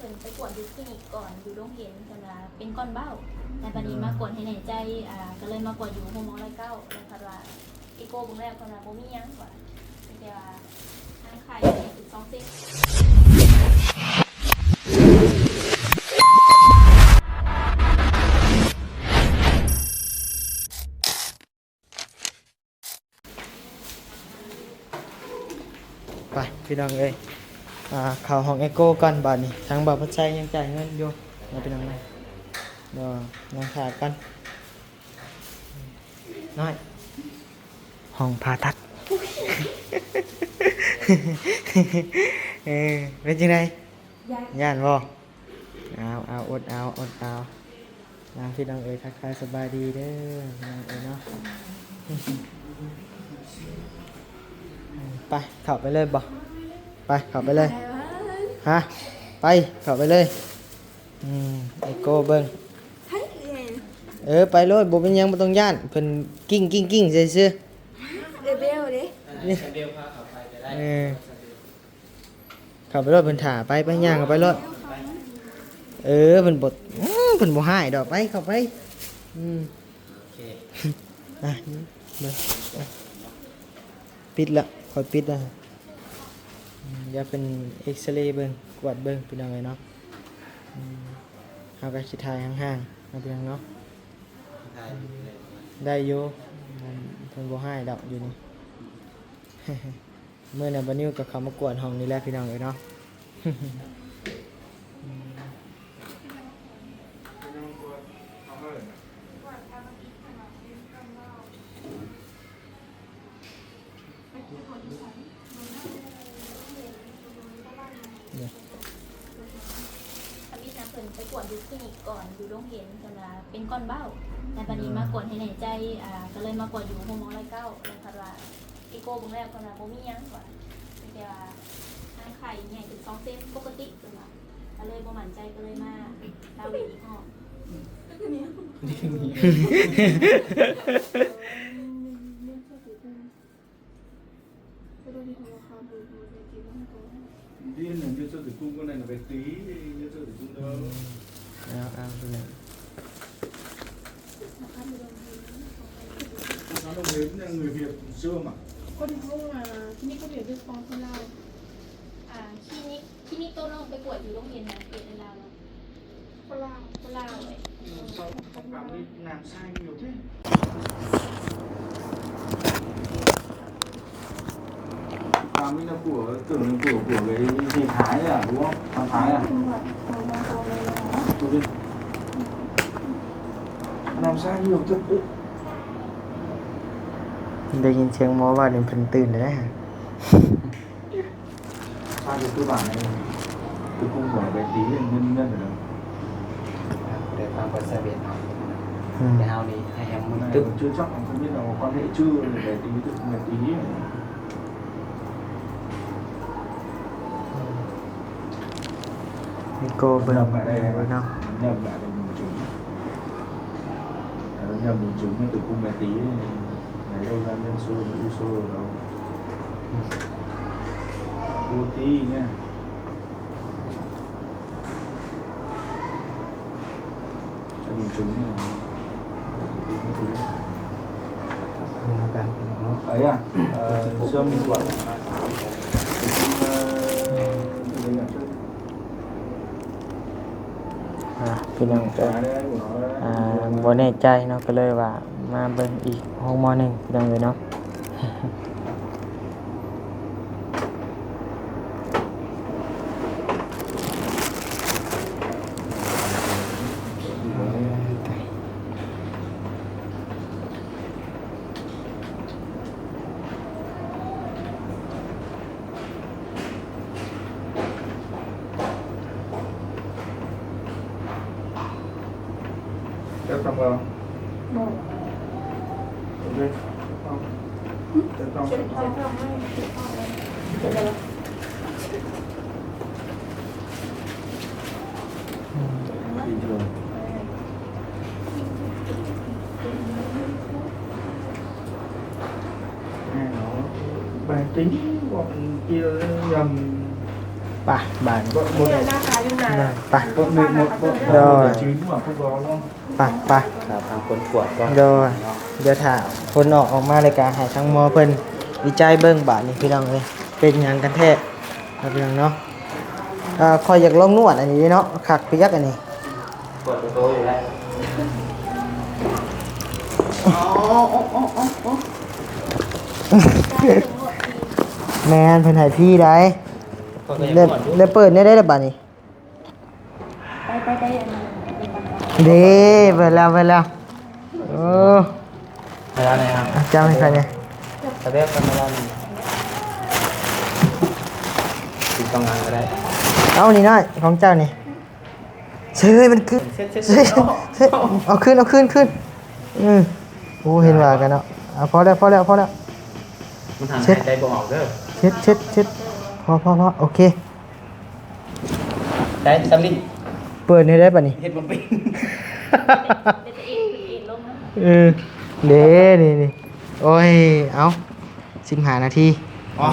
ເພິ່ນໄປກວດຢູ່ຄລີນິກກ່ອນ ຢູ່ໂຮງຮຽນ ເພິ່ນວ່າເປັນກ້ອນເບົາ ແລ້ວບັດນີ້ມາກວດໃຫ້ແນ່ໃຈ ອ່າ ກໍເລີຍມາກວດຢູ່ໂຮງໝໍຮ້ອຍເກົ້າ ແລ້ວເພິ່ນວ່າເອໂກເບິ່ງແລ້ວ ເພິ່ນວ່າບໍ່ມີຫຍັງວ່າ ມີແຕ່ວ່າທາງໄຂ່ໃຫຍ່ຂຶ້ນສອງເຊັນ. ໄປພີ່ນ້ອງເອີຍ ອ່າ ເຂົ້າຫ້ອງເອໂກກ່ອນບາດນີ້ ທາງບ່າວພັດໄຊຍັງຈ່າຍເງິນຢູ່ເນາະພີ່ນ້ອງເນາະ ເນາະ ນັ່ງຖ້າກ່ອນນ້ອຍ ຫ້ອງຜ່າຕັດ ເອີ ເປັນຈັ່ງໃດ? ຢ້ານ ຢ້ານບໍ່? ເອົາ ເອົາ ອົດເອົາ ອົດເອົາ ນະພີ່ນ້ອງເອີຍ ທັກທາຍສະບາຍດີເດີພີ່ນ້ອງເອີຍເນາະ ໄປ ເຂົ້າໄປເລີຍບໍ່? ໄປ ເຂົ້າໄປເລີຍ ຮະ ໄປ ເຂົ້າໄປເລີຍ ອືມ ເອໂກເບິ່ງ ເອີ ໄປໂລດ ບໍ່ເປັນຫຍັງ ບໍ່ຕ້ອງຢ້ານ ເພິ່ນກິ້ງໆໆໃສ່ຊື່ ເອີ ເບວເດ້ ເອີ ເຂົ້າໄປໂລດ ເພິ່ນຖ້າ ໄປ ໄປ ຍ່າງເຂົ້າໄປໂລດ ເອີ ເພິ່ນບໍ່ ອືມ ເພິ່ນບໍ່ຮ້າຍດອກ ໄປ ເຂົ້າໄປ ອືມ ໂອເຄ ອ່ະ ເບິ່ງ ອ່ະ ປິດລະ ຂ້ອຍປິດລະ ອືມ ດຽວເພິ່ນເອັກຊະເລເບິ່ງ ກວດເບິ່ງ ພີ່ນ້ອງເອີຍເນາະ ອືມ ເຮົາກໍຊິຖ່າຍຫ່າງໆເນາະ ພີ່ນ້ອງເນາະ ໄດ້ຢູ່ ເພິ່ນບໍ່ຮ້າຍດອກຢູ່ນີ້. ມື້ນັ້ນບ່າວນິວກໍເຂົ້າມາກວດຫ້ອງນີ້ແຫຼະພີ່ນ້ອງເອີຍເນາະ ທຳອິດນະ ເພິ່ນໄປກວດຢູ່ຄລີນິກກ່ອນ ຢູ່ໂຮງຮຽນ ເພິ່ນວ່າເປັນກ້ອນເບົາ ແລ້ວບັດນີ້ມາກວດໃຫ້ແນ່ໃຈ ອ່າ ກໍເລີຍມາກວດຢູ່ໂຮງໝໍຮ້ອຍເກົ້າ ແລ້ວເພິ່ນວ່າ ເອໂກເບິ່ງແລ້ວເພິ່ນວ່າບໍ່ມີຫຍັງວ່າ ມີແຕ່ວ່າທາງໄຂ່ໃຫຍ່ຂຶ້ນສອງເຊັນ ປົກກະຕິເພິ່ນວ່າ ກໍເລີຍບໍ່ໝັ້ນໃຈ ກໍເລີຍມາລາວອີກຮອບ. ຄລິນິກ ຄລິນິກໂຕນ້ອງໄປກວດຢູ່ໂຮງຮຽນນະ ເຂດໃນລາວເນາະ ຄົນລາວ ຄົນລາວເລີຍ. ໄດ້ຍິນສຽງໝໍເວົ້ານີ້ເພິ່ນຕື່ນແລ້ວ. ຊາວຢູ່ຄືບ້ານນີ້ ຄືກຸ້ມບໍ່ໄປຕີເງິນ ເງິນ ເງິນເດີ ແຕ່ຟັງໄປຊາເວັນເນາະ ອືມ ແຕ່ເຮົານີ້ໃຫ້ແຮມມັນຕຶກ ຈື່ຈັກອັນນີ້ເນາະ ຄວາມເຮັດຈື່ໄປຕີ ໄປຕີ ນີ້ກໍເບິ່ງໄດ້ເນາະ ຍາມຫຼາຍມັນຈຸ ຍາມມັນຈຸ ມັນຖືກກຸ້ມໄປຕີ ໃນໂລກນັ້ນເປັນໂຊ ໂຊ ໂອທີເນຍ ອັນນີ້ຈຸເນຍ ເອີ ເອີ ເຊື່ອມີກວ່າ ເອີ ອ່າ ພີ່ນ້ອງເອີຍ ອ່າ ບໍ່ແນ່ໃຈເນາະ ກໍເລີຍວ່າມາເບິ່ງອີກໂຮງໝໍໜຶ່ງ ພີ່ນ້ອງເອີຍເນາະ. ເຈົ້າຕ້ອງເວົ້າ ໂອເຄ ເອົາ ເຈົ້າຕ້ອງ ເຈົ້າຕ້ອງ Bài tính bọn kia nhầm. ໄປ ບາດນີ້ ໄປ ໂດຍ ໄປ ໄປ ຖ້າທາງຄົນກວດກ່ອນ ໂດຍ ດຽວຖ້າຄົນອອກ ອອກມາແລ້ວກະໃຫ້ທາງໝໍເພິ່ນວິໄຈເບິ່ງ ບາດນີ້ພີ່ນ້ອງເອີຍ ເປັນຫຍັງກັນແທ້ ພີ່ນ້ອງເນາະ. ເອີ ຂ້ອຍຢາກລອງນວດອັນນີ້ເນາະ ຄັກປຽກອັນນີ້ ປວດຕົວຢູ່ແລ້ວ. ແມ່ນ ເພິ່ນໃຫ້ຟຣີໄດ໋ ແລ້ວເປີດແນວໃດລະບາດນີ້? ໄປ ໄປ ໄປ ອັນນັ້ນ ເດ້ ເປີດແລ້ວ ເປີດແລ້ວ. ໂອ້ ເວລາໃດນະ ຈັບໃຫ້ຂ້ອຍແດ່ ສະແບບທຳມະດານີ້ ຕິດຕ່ອງງານກໍໄດ້. ເອົາ ນີ້ນ້ອຍ ຂອງເຈົ້ານີ້ ເຊີຍ ມັນຄື ເຊັດ ເຊັດ ເຊັດ ເຊັດ ເອົາຄືນ ເອົາຄືນ ຄືນ. ອື ໂອ້ ເຫັນວ່າກັນເນາະ. ເອົາ ພໍແລ້ວ ພໍແລ້ວ ພໍແລ້ວ ມັນຫາຍໃຈບໍ່ອອກເດີ. ເຊັດ ເຊັດ ເຊັດ ພໍ ພໍ ພໍ ໂອເຄ. ໄດ້ສ່ຳນີ້ ເປີດໃຫ້ໄດ້ປະນີ້ ເຮັດບໍ່ເປັນ. ເອີ ເດ້ ນີ້ ນີ້ ໂອ້ຍ ເອົາ ສິບຫ້ານາທີ. ອໍ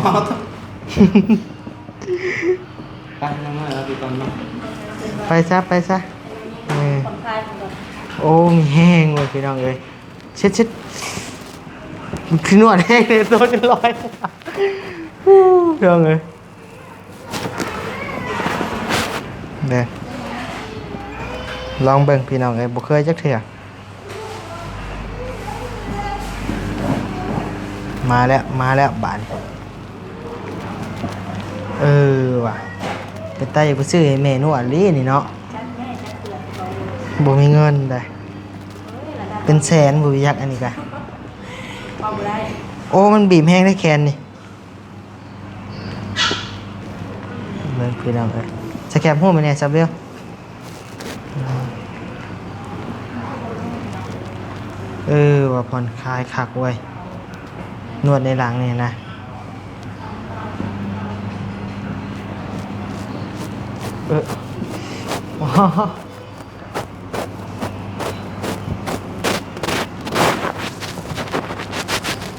ໄປ ນ້ອງນ້ອຍ ເອົາໄປກ່ອນເນາະ ໄປຊະ ໄປຊະ. ເອີ ໂອ້ ມີແຮງເວີຍ ພີ່ນ້ອງເອີຍ. ເຊັດ ເຊັດ ຄືນວດແຮງເລີຍ ໂຕຈົນລອຍ ພີ່ນ້ອງເອີຍ. ເດີ ລອງເບິ່ງພີ່ນ້ອງເອີຍ ບໍ່ເຄີຍຈັກເທື່ອ. ມາແລ້ວ ມາແລ້ວບາດນີ້. ເອີ ວ່າ ເປັນຕາຢາກໄປຊື້ໃຫ້ແມ່ນວດອີ່ຫຼີນີ້ເນາະ. ບໍ່ມີເງິນໃດ ເປັນແສນບໍ່ຢາກ ອັນນີ້ກະ ໂອ້ ມັນບີບແຮງເດ້ແຂນນີ້. ເບິ່ງພີ່ນ້ອງເອີຍ ສະແຄບຮູບໃຫ້ແດ່ ຊາເບວ. ເອີ ວ່າຜ່ອນຄາຍຄັກເວີຍ ນວດໃນຫຼັງນີ້ນະ. ເອີ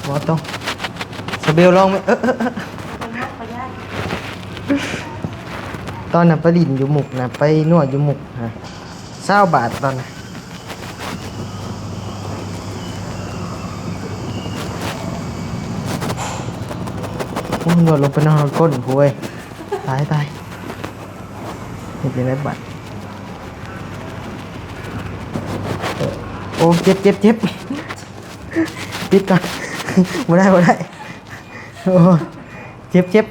ບໍ່ຕ້ອງ ສະເບວລອງໄໝ? ເອີ ເອີ ເອີ ຕອນນັ້ນໄປຫຼິ້ນຢູ່ມຸກນະ ໄປນວດຢູ່ມຸກນະ ຊາວບາດຕອນນັ້ນ. ໂອ້ ນວດລົງໄປນອນກົ້ນພຸ້ນເວີຍ ຕາຍ ຕາຍ. ເຮັດຈັ່ງໃດບັດ? ໂອ້ ເຈັບ ເຈັບ ເຈັບ ປິດກ່ອນ ບໍ່ໄດ້ ບໍ່ໄດ້. ໂອ້ ເຈັບ ເຈັບ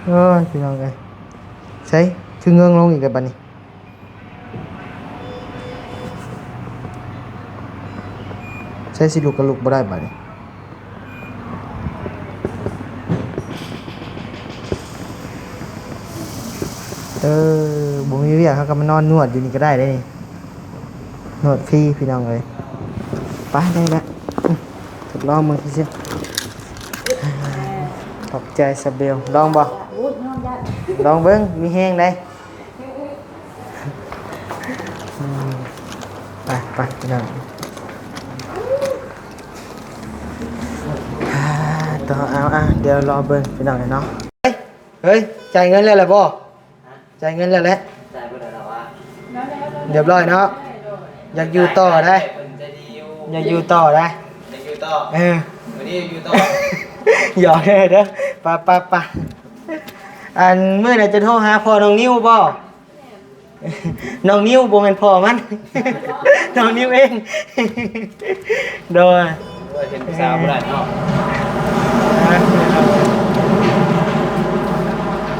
ໂອ້ຍ ພີ່ນ້ອງເອີຍ ໃສ ຄືເງີຍລົງອີກແລ້ວບັດນີ້. ໃສຊິລຸກກໍລຸກບໍ່ໄດ້ບາດນີ້. ເອີ ບໍ່ມີວຽກ ເຮົາກໍມານອນນວດຢູ່ນີ້ກໍໄດ້ເດ້ນີ້ ນວດຟຣີພີ່ນ້ອງເອີຍ. ໄປ ໄດ້ແລ້ວ ທົດລອງເບິ່ງຊື່ໆ. ຂອບໃຈສາວເບວ ລອງບໍ່? ໂອ້ຍ ນອນຢ້ານ ລອງເບິ່ງ ມີແຮງໃດ. ອືມ ໄປ ໄປ ພີ່ນ້ອງ ອ່າ ຕໍ່ ເອົາ ອ່າ ດຽວລໍເບິ່ງພີ່ນ້ອງເນາະ. ເຮີ້ຍ ຈ່າຍເງິນແລ້ວແຫຼະບໍ່? ຈ່າຍເງິນແລ້ວແຫຼະ ຈ່າຍເບິດແລ້ວລະວະ. ຮຽບຮ້ອຍເນາະ ຢາກຢູ່ຕໍ່ໄດ໋ ເພິ່ນໃຈດີຢູ່ ຢາກຢູ່ຕໍ່ໄດ໋ ຢາກຢູ່ຕໍ່ ເອີ ມື້ນີ້ຢູ່ຕໍ່ ຢອກເດີ ໄປ ໄປ ໄປ. ອັນ ມື້ໃດຈະໂທຫາພໍ່ນ້ອງນິວບໍ່? ນ້ອງນິວ ບໍ່ແມ່ນພໍ່ມັນ ນ້ອງນິວເອງ ໂດຍ. ໂອ້ຍ ເຫັນຜູ້ສາວບໍ່ໄດ້ເນາະ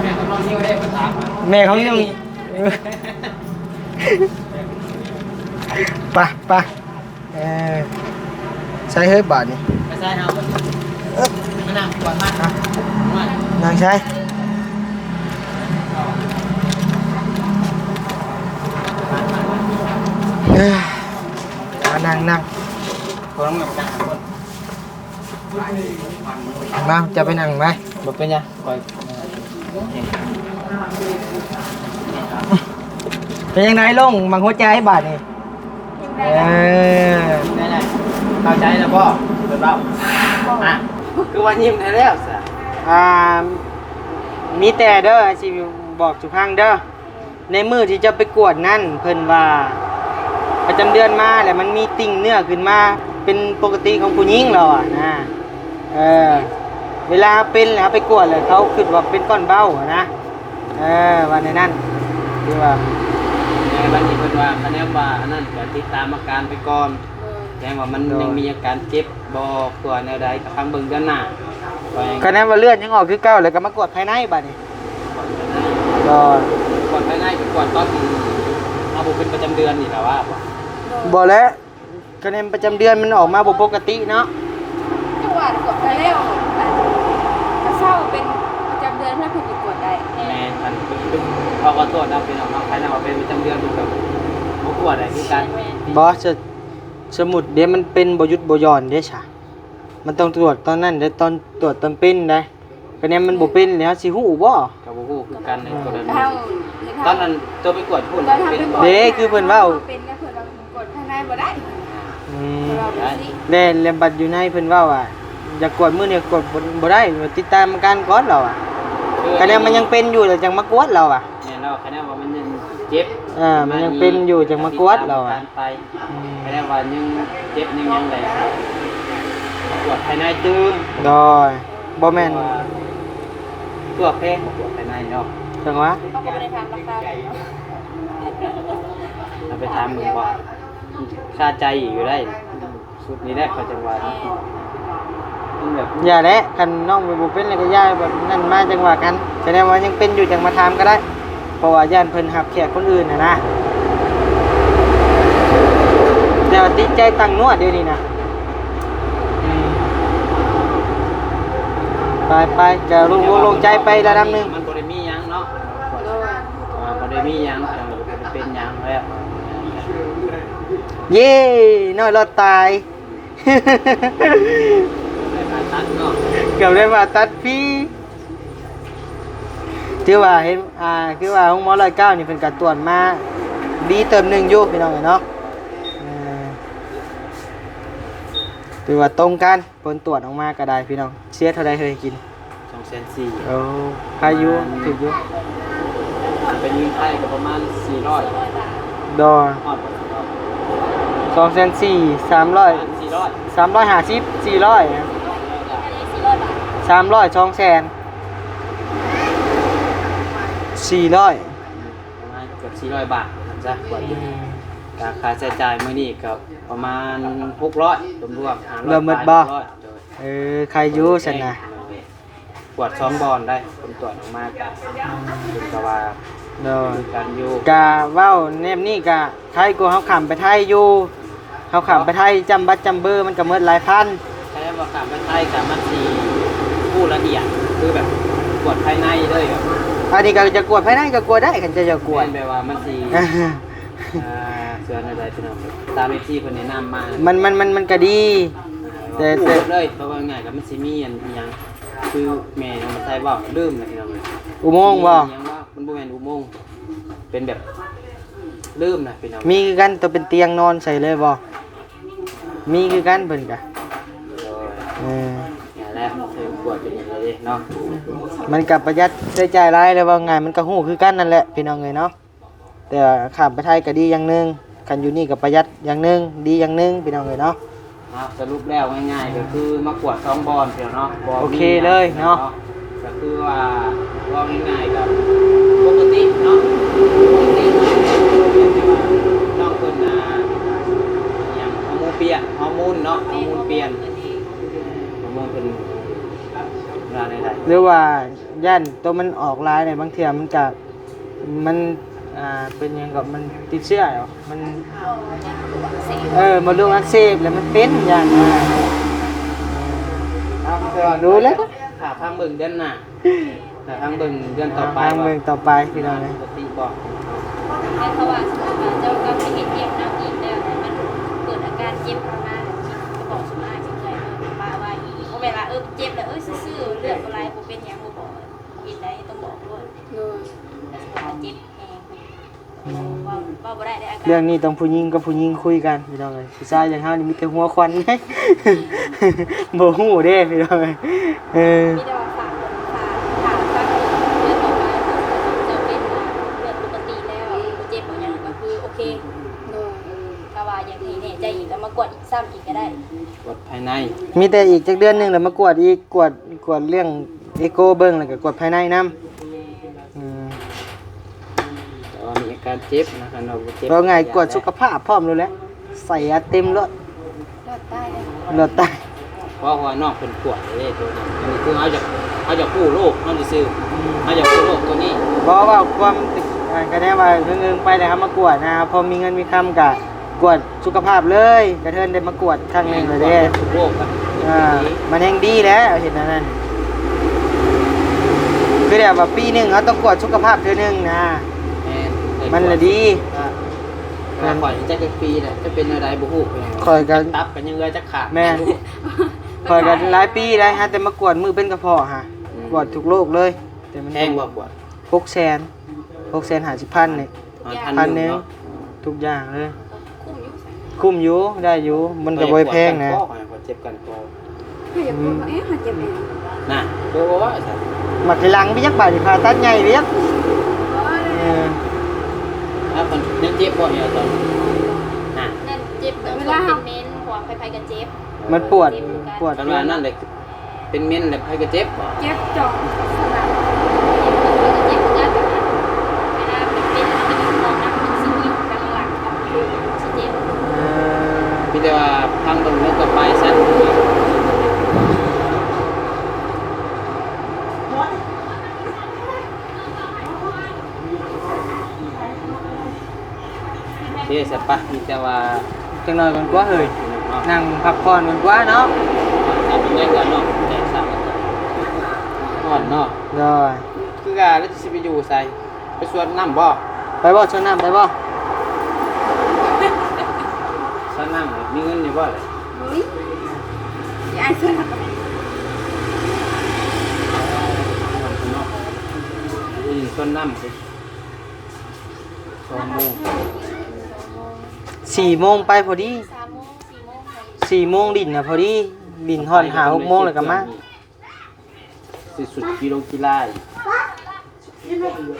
ແມ່ຂອງນ້ອງນິວເດ້ ເພິ່ນຖາມ ແມ່ຂອງນ້ອງ ໄປ ໄປ. ເອີ ໃສເຮີ້ຍບາດນີ້ ໄປໃສເຮົາ ເອີ ມານັ່ງກ່ອນມາ ມານັ່ງໃສ ເອີ ມານັ່ງ ນັ່ງ ມາ ຈະໄປນັ່ງໄປ ບໍ່ເປັນຫຍັງ. ຂ້ອຍ ເປັນຈັ່ງໃດລົງໝາກຫົວໃຈບາດນີ້? ເອີ ໄດ້ໆ ເຂົ້າໃຈແລ້ວບໍ່? ເພິ່ນເວົ້າ ອ່ະ ຄືວ່າຍິ້ມແທ້ແລ້ວຊະ ອ່າ ມີແຕ່ເດີ ຊິບອກສູ່ຟັງເດີ ໃນມື້ທີ່ເຈົ້າໄປກວດນັ້ນ ເພິ່ນວ່າປະຈຳເດືອນມາ ແລ້ວມັນມີຕິ່ງເນື້ອຂຶ້ນມາ ເປັນປົກກະຕິຂອງຜູ້ຍິງລາວອະນະ. ເອີ ເວລາເຮົາເປັນແລ້ວ ເຮົາໄປກວດແລ້ວ ເຂົາຄິດວ່າເປັນກ້ອນເບົານະ. ເອີ ວ່າແນວນັ້ນ ຄືວ່າ ແຕ່ບັດນີ້ເພິ່ນວ່າ ຄະແນນວ່າອັນນັ້ນ ກະຕິດຕາມອາການໄປກ່ອນ ໂດຍ ແຈ້ງວ່າມັນ ໂດຍ ຍັງມີອາການເຈັບບໍ່ ຫຼືວ່າແນວໃດ ກະຟັງເບິ່ງເດືອນໜ້າ. ຄະແນນວ່າເລືອດຍັງອອກຄືເກົ່າ ແລ້ວກະມາກວດພາຍໃນບາດນີ້. ກວດພາຍໃນ ໂດຍ ກວດພາຍໃນ ກະກວດຕອນທີ່ເຮົາບໍ່ເປັນປະຈຳເດືອນນີ້ລະວ່າ. ໂດຍ ບໍ່ແຫຼະ ຄະແນນປະຈຳເດືອນມັນອອກມາບໍ່ປົກກະຕິເນາະ. ຈັງຫວະກວດໄປແລ້ວ ອັນ ກະເຊົາເປັນປະຈຳເດືອນ ເພິ່ນກະກວດໄດ້. ແມ່ນ ອັນ ເຮົາຂໍໂທດນຳພີ່ນ້ອງເນາະ ໃຜນຳວ່າເປັນປະຈຳເດືອນ ເພິ່ນກະບໍ່ກວດໄດ້ຄືກັນ. ແມ່ນ ບໍ່ ສະ ສົມມຸດເດ ມັນເປັນບໍ່ຢຸດບໍ່ຢ່ອນເດຊະ ມັນຕ້ອງກວດຕອນນັ້ນເດ ຕອນກວດຕອນເປັນໄດ. ຄະແນນມັນບໍ່ເປັນແລ້ວ ເຮົາຊິຮູ້ບໍ່? ກະບໍ່ຮູ້ຄືກັນໃນກໍລະນີ ເຮົາ ຕອນນັ້ນໂຕໄປກວດພຸ້ນ ຕອນເຮົາໄປກວດ ເປັນບໍ່? ເດ້ ຄືເພິ່ນເວົ້າ ເປັນແລ້ວ ເພິ່ນວ່າກວດພາຍໃນບໍ່ໄດ້. ອືມ ເພິ່ນວ່າແບບນີ້ ແລ້ວ ແລ້ວບັດຢູ່ໃນເພິ່ນເວົ້າວ່າ ຢາກກວດມື້ນີ້ກວດບໍ່ ບໍ່ໄດ້ ຕິດຕາມອາການກ່ອນລາວວ່າ. ຄະແນນມັນຍັງເປັນຢູ່ ແລ້ວຈັ່ງມາກວດລາວວ່າ. ແມ່ນແລ້ວ ຄະແນນວ່າມັນຍັງເຈັບ ເອີ ມັນຍັງເປັນຢູ່ ຈັ່ງມາກວດລາວວ່າ. ອືມ ຄະແນນວ່າຍັງເຈັບຍັງຫຍັງແຫຼະ ກວດພາຍໃນຕື່ມ. ໂດຍ ບໍ່ແມ່ນ ຕົວະແພງ ກວດພາຍໃນເນາະ. ຈັ່ງຫວະ ເຮົາກະບໍ່ໄດ້ຖາມລາຄາເນາະ ເຮົາໄປຖາມເບິ່ງບໍ່ ຄາໃຈຢູ່ໄດ໋. ຊຸດນີ້ແຫຼະເຂົາຈັ່ງວ່າ ມັນແບບ ຢ່າແຫຼະ ຄັນນ້ອງເປັນບໍ່ເປັນແລ້ວກະຢ່າ ແບບນັ້ນມາຈັ່ງວ່າກັນ. ສະແດງວ່າຍັງເປັນຢູ່ຈັ່ງມາຖາມກະໄດ້ ເພາະວ່າຢ້ານເພິ່ນຮັບແຂກຄົນອື່ນຫັ້ນນະ. ແຕ່ວ່າຕິດໃຈຕັ້ງນວດດຽວນີ້ນະ. ອືມ ໄປໆ ກະໂລ່ງ ໂລ່ງໃຈໄປລະດັບໜຶ່ງ ມັນບໍ່ໄດ້ມີຫຍັງເນາະ. ໂດຍ ອ່າ ບໍ່ໄດ້ມີຫຍັງ ບໍ່ໄດ້ເປັນຫຍັງແລ້ວ. ເຢ້ ນ້ອຍລອດຕາຍ ໄດ້ຜ່າຕັດເນາະ ເກືອບໄດ້ຜ່າຕັດຟຣີ. ຖືວ່າເຫັນ ອ່າ ຄືວ່າໂຮງໝໍຮ້ອຍເກົ້ານີ້ ເພິ່ນກະກວດມາດີເຕີບໜຶ່ງຢູ່ພີ່ນ້ອງເອີຍເນາະ. ເອີ ຖືວ່າຕົງກັນ ຜົນກວດອອກມາກະໄດ້ພີ່ນ້ອງ. ເສຍເທົ່າໃດເຮີ້ຍກິນ? ສອງແສນສີ່. ໂອ້ ໄຄຢູ່ ຖືກຢູ່ ເປັນເງິນໄທກະປະມານສີ່ຮ້ອຍ. ໂດຍ ຮອດບໍ່? ສອງແສນສີ່ ສາມຮ້ອຍ ສີ່ຮ້ອຍ ສາມຮ້ອຍຫ້າສິບ ສີ່ຮ້ອຍ ສາມຮ້ອຍ ສອງແສນ ສີ່ຮ້ອຍ ປະມານເກືອບສີ່ຮ້ອຍບາດ ວ່າຊັ້ນຊະ. ອືມ ກະຄ່າໃຊ້ຈ່າຍມື້ນີ້ກະປະມານຫົກຮ້ອຍ ລວມໆ ຫ້າຮ້ອຍ ລວມໝົດບໍ່? ປາຍ ຫົກຮ້ອຍ. ໂດຍ ເອີ ໄຄຢູ່ຊັ້ນນະ. ກວດສອງບ່ອນໄດ໋ ຜົນກວດອອກມາກະ ເພິ່ນກະວ່າ ໂດຍ ຄືກັນຢູ່. ກະເວົ້າແນວນີ້ກະໄຄກວ່າເຮົາຂ້າມໄປໄທຢູ່. ເຮົາຂ້າມໄປໄທຈ້ຳບັດຈ້ຳເບີ ມັນກະໝົດຫຼາຍພັນ. ແຕ່ວ່າຂ້າມໄປໄທກະມັນຊິຮູ້ລະອຽດ ຄືແບບກວດພາຍໃນເລີຍ. ອັນນີ້ກະຈະກວດພາຍໃນກະກວດໄດ້ ຄັນເຈົ້າຢາກກວດ ແມ່ນແບບວ່າມັນຊິ ອ່າ ເຊື່ອແນວໃດພີ່ນ້ອງ ຕາມເອັຟຊີເພິ່ນແນະນຳມາ ມັນ ມັນ ມັນ ມັນກະດີ. ແຕ່ ແຕ່ເລີຍ ເວົ້າງ່າຍໆ ກະມັນຊິມີອັນອີ່ຫຍັງ ຄືແມ່ນ້ອງມາໄຊເວົ້າ ລືມແລ້ວພີ່ນ້ອງເອີຍ. ອຸໂມງບໍ່? ອີ່ຫຍັງວະ ມັນບໍ່ແມ່ນອຸໂມງ ເປັນແບບ ລືມແລ້ວພີ່ນ້ອງ. ມີຄືກັນ ໂຕເປັນຕຽງນອນໃສ່ເລີຍບໍ່? ມີຄືກັນເພິ່ນກະ ໂດຍ ເອີ ນັ້ນແຫຼະ ເຖິງກວດເປັນຫຍັງເດ້ເນາະ. ມັນກະປະຢັດໃຊ້ຈ່າຍຫຼາຍ ແລ້ວເວົ້າງ່າຍ ມັນກະຮູ້ຄືກັນນັ້ນແຫຼະພີ່ນ້ອງເອີຍເນາະ. ແຕ່ຂ້າມໄປໄທກະດີຢ່າງໜຶ່ງ ຄັນຢູ່ນີ້ກະປະຢັດຢ່າງໜຶ່ງ ດີຢ່າງໜຶ່ງພີ່ນ້ອງເອີຍເນາະ. ເອົາ ສະຫຼຸບແລ້ວງ່າຍໆ ກະຄືມາກວດສອງບ່ອນເດີເນາະ. ໂອເຄເລີຍເນາະ ກະຄືວ່າເວົ້າງ່າຍໆ ກະປົກກະຕິເນາະ ປົກກະຕິເນາະ. ແຕ່ວ່ານ້ອງເພິ່ນ ອ່າ ຫຍັງ ຮໍໂມນປ່ຽນ ຮໍໂມນເນາະ ຮໍໂມນປ່ຽນ ຮໍໂມນເພິ່ນວ່າແນວໃດ ຫຼືວ່າ ຢ້ານໂຕມັນອອກຫຼາຍເດ ບາງເທື່ອມັນກະ ມັນ ອ່າ ເປັນຫຍັງກະ ມັນຕິດເຊື້ອ ມັນ ເອີ ມະເຮັດລູກອັກເສບ ແລ້ວມັນເປັນ ຢ້ານ ອ່າ ເອີ ເອົາ ແຕ່ວ່າ ຮູ້ແລ້ວ ຖ້າຟັງເບິ່ງເດືອນໜ້າ ຖ້າຟັງເບິ່ງເດືອນຕໍ່ໄປ ຟັງເບິ່ງຕໍ່ໄປພີ່ນ້ອງເອີຍ ປົກກະຕິບໍ່. ແມ່ນ ເພາະວ່າສົມມຸດວ່າເຈົ້າກັບໄປເຮັດວຽກນຳອີກແລ້ວ ມັນເກີດອາການເຈັບມາ ບອກສຸມອ້າຍ ວ່າ ວ່າ ບໍ່ແມ່ນວ່າ ເອີ ເຈັບແລ້ວ ເອີ ຊື່ໆ ເລືອດບໍ່ໄຫຼ ບໍ່ເປັນຫຍັງ ບໍ່ບອກ ເຮັດໄດ້ ຕ້ອງບອກໂລດ. ໂດຍ ແຕ່ສົມມຸດວ່າເຈັບແຮງ ອືມ ເວົ້າ ເວົ້າບໍ່ໄດ້ເດ້ ອາການ ເລື່ອງນີ້ຕ້ອງຜູ້ຍິງກັບຜູ້ຍິງຄຸຍກັນພີ່ນ້ອງເອີຍ. ຜູ້ຊາຍຢ່າງເຮົານີ້ມີແຕ່ຫົວຄວັນ ບໍ່ຮູ້ເດ້ພີ່ນ້ອງເອີຍ. ເອີ ມີແຕ່ວ່າຝາກ ຝາກ ຝາກ ຝາກ ກວດອີກຊ້ຳອີກກໍໄດ້ ກວດພາຍໃນ ມີແຕ່ອີກຈັກເດືອນໜຶ່ງແລ້ວມາກວດອີກ ກວດ ກວດເລື່ອງເອໂກເບິ່ງ ແລ້ວກໍກວດພາຍໃນນຳ. ອືມ ແຕ່ວ່າມີອາການເຈັບນະ ຄັນວ່າບໍ່ເຈັບ ເວົ້າງ່າຍກວດສຸຂະພາບພ້ອມໂລດແຫຼະ ໃສ່ອັດເຕັມໂລດ ໂລດຕາຍເດ້ ໂລດຕາຍ. ເພາະວ່ານ້ອງເພິ່ນກວດເດ້ໂຕນັ້ນ ອັນນີ້ຄືເຮົາຢາກ ເຮົາຢາກຮູ້ໂລກເຮົາຊື່ໆ ອືມ ເຮົາຢາກຮູ້ໂລກໂຕນີ້. ບໍ່ ເວົ້າຄວາມ ອັນ ກະແນວວ່າເອີງໆໄປແລ້ວເຮົາມາກວດນະ ພໍມີເງິນມີຄຳກະກວດສຸຂະພາບເລີຍ ກະເທີນໄດ້ມາກວດຄັ້ງໜຶ່ງແລ້ວເດ້. ກວດທຸກໂລກ ອ່າ ມັນແຮ່ງດີແຫຼະເຮັດອັນນັ້ນ ຄືແບບວ່າປີໜຶ່ງເຮົາຕ້ອງກວດສຸຂະພາບເທື່ອໜຶ່ງນະ. ແມ່ນ ມັນລະດີ. ແມ່ນ ຂ້ອຍຈັກຈັກປີແລ້ວ ຈະເປັນແນວໃດບໍ່ຮູ້ ຂ້ອຍກໍຕັບກໍຍັງເຫຼືອຈັກຂາດ. ແມ່ນ ຂ້ອຍກໍຫຼາຍປີແລ້ວ ຫາແຕ່ມາກວດມື້ເປັນກະເພາະຫາ ອືມ ກວດທຸກໂລກເລີຍ. ແຕ່ມັນແພງບໍ່ກວດ? ຫົກແສນ ຫົກແສນຫ້າສິບພັນນີ້ ພັນໜຶ່ງເນາະ ທຸກຢ່າງເລີຍ. ຄຸ້ມຢູ່ ໄດ້ຢູ່ ມັນກໍບໍ່ໄດ້ແພງນະ. ຂ້ອຍເຈັບກັນຄໍ ຂ້ອຍຢາກກົດ ອືມ ເອະ ຂ້ອຍເຈັບເອງນະ ບໍ່ວ່າຊັ້ນ ມັກທີຫຼັງໄປຈັກບາດນີ້ ຜ່າຕັດໃຫຍ່ໄປຈັກ. ເອີ ແລ້ວມັນຍັງເຈັບບໍ່ນີ້ຕອນນັ້ນ ເຈັບຕອນເວລາເຮົາເປັນເມັນ ເພາະວ່າໃຜໆກໍເຈັບ ມັນປວດ ເຈັບຄືກັນ ປວດ ຄັນວ່ານັ້ນແຫຼະ ເປັນເມັນແລ້ວໃຜກໍເຈັບບໍ່? ເຈັບຈອງສະໜາມ ເຈັບຄືກັນ ເວລາເປັນເມັນ ມັນນອນນັບສິບວິ ກຳລັງອອກ ຊິເຈັບ. ເອີ ມີແຕ່ວ່າຟັງເບິ່ງແລ້ວກໍໄປຊັ້ນ. ໂອເຄ ສະປະ ມີແຕ່ວ່າ ຈັກໜ້ອຍກ່ອນກວ່າເຮີ້ຍ ເນາະ ນັ່ງພັກຜ່ອນກ່ອນກວ່າເນາະ. ຮ້ອນເນາະ ໂດຍ ຄືກະແລ້ວຊິໄປຢູ່ໃສ? ໄປສວນນ້ຳບໍ່? ໄປບໍ່? ສວນນ້ຳໄປບໍ່? ສວນນ້ຳມີເງິນຢູ່ບໍ່? ບໍ່ມີ ຊິອ້າຍຊວນ ໄປສວນນ້ຳ. ສອງໂມງ ສີ່ໂມງໄປພໍດີ ສາມໂມງ ສີ່ໂມງ ສີ່ໂມງຫຼິ້ນນະພໍດີ ຫຼິ້ນຮອດຫ້າຫົກໂມງແລ້ວກໍມາ. ຊື້ຊຸດກິໂລກິລາອີກ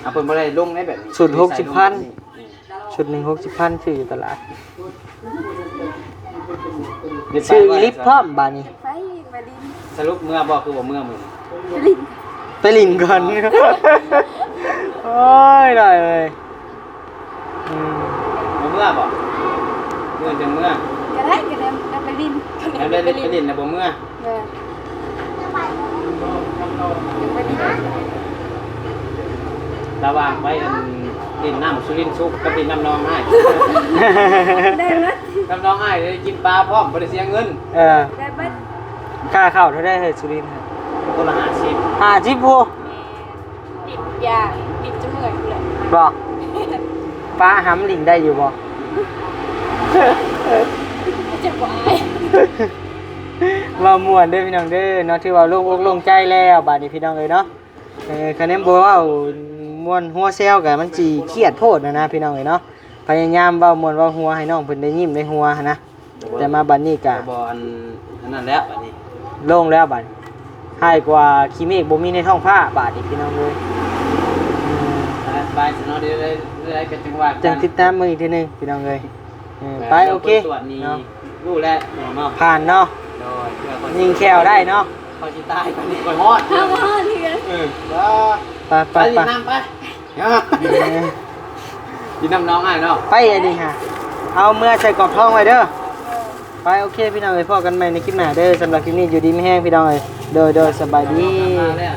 ເອົາ ເພິ່ນບໍ່ໄດ້ລົງໃນແບບນີ້ ຊຸດຫົກສິບພັນ ຊຸດໜຶ່ງຫົກສິບພັນ ຊື້ຢູ່ຕະຫຼາດ ຊື້ອີລິບພ້ອມບາດນີ້. ໄປ ໄປຫຼິ້ນ ສະຫຼຸບເມືອບໍ່? ຄືບໍ່ເມືອມື້ນີ້ ໄປຫຼິ້ນ ໄປຫຼິ້ນກ່ອນ. ໂອ້ຍ ໄດ້ເລີຍ. ອືມ ບໍ່ເມືອບໍ່? ມື້ຈັ່ງເມືອ ກໍໄດ້ ກໍໄດ້ ໄດ້ໄປຫຼິ້ນ ໄດ້ໄປຫຼິ້ນແລ້ວບໍ່ເມືອ. ແມ່ນ ລະຫວ່າງໄປ ອັນ ຫຼິ້ນນ້ຳສຸລິນສຸກກັບຫຼິ້ນນ້ຳໜອງອ້າຍ ໄດ້ເບິດ ນ້ຳໜອງອ້າຍໄດ້ກິນປາພ້ອມ ບໍ່ໄດ້ເສຍເງິນ. ເອີ ໄດ້ເບິດ. ຄ່າເຂົ້າເທົ່າໃດເຮີ້ຍ ສຸລິນ? ຄົນລະຫ້າສິບ ຫ້າສິບ ໂອ້. ດິນຢາ ດິນຈະເມື່ອຍພຸ້ນແຫຼະ ບໍ່? ປາຫຳຫຼິ້ນໄດ້ຢູ່ບໍ່? ຈະບໍ່ອາຍ. ເວົ້າມ່ວນເດີພີ່ນ້ອງເດີເນາະ ຖືວ່າໂລ່ງອົກໂລ່ງໃຈແລ້ວບາດນີ້ພີ່ນ້ອງເອີຍເນາະ. ເອີ ຄັນແມ່ນບໍ່ເວົ້າມ່ວນຫົວແຊວກໍມັນຊິຄຽດໂພດຫັ້ນນະພີ່ນ້ອງເອີຍເນາະ. ພະຍາຍາມເວົ້າມ່ວນເວົ້າຫົວໃຫ້ນ້ອງເພິ່ນໄດ້ຍິ້ມໄດ້ຫົວຫັ້ນນະ. ແຕ່ມາບັດນີ້ກະ ບໍ່ອັນ ອັນນັ້ນແລ້ວບັດນີ້ ໂລ່ງແລ້ວບັດນີ້ ຮ້າຍກວ່າຂີ້ເມກບໍ່ມີໃນທ້ອງຟ້າບາດນີ້ພີ່ນ້ອງເອີຍ. ອືມ ໄປ ໄປຊະເນາະ ເດີ ເດີ ເດີ ກໍຈັ່ງວ່າກັນ ຈັ່ງຕິດຕາມເບິ່ງອີກເທື່ອໜຶ່ງພີ່ນ້ອງເອີຍ. ເອີ ໄປ ໂອເຄ ເນາະ ຮູ້ແລ້ວເນາະ ຜ່ານເນາະ. ໂດຍ ຍິງແຂ້ວໄດ້ເນາະ. ຂ້ອຍຊິຕາຍປານນີ້ຂ້ອຍຮອດ ເຮົາຮອດເທື່ອ. ເອີ ໄປ ໄປ ໄປ ໄປ ໄປ ກິນນ້ຳໄປ. ເອີ ກິນນ້ຳໜອງອ້າຍເນາະ ໄປອັນນີ້ຫາ ເອົາເມືອໃສ່ກອບທອງໄວ້ເດີ. ໄປ ໂອເຄ ພີ່ນ້ອງເອີຍ ພໍ້ກັນໃໝ່ໃນຄລິບໜ້າເດີ. ສຳລັບຄລິບນີ້ຢູ່ດີມີແຮງພີ່ນ້ອງເອີຍ. ໂດຍ ໂດຍ ສະບາຍດີ. ມາແລ້ວ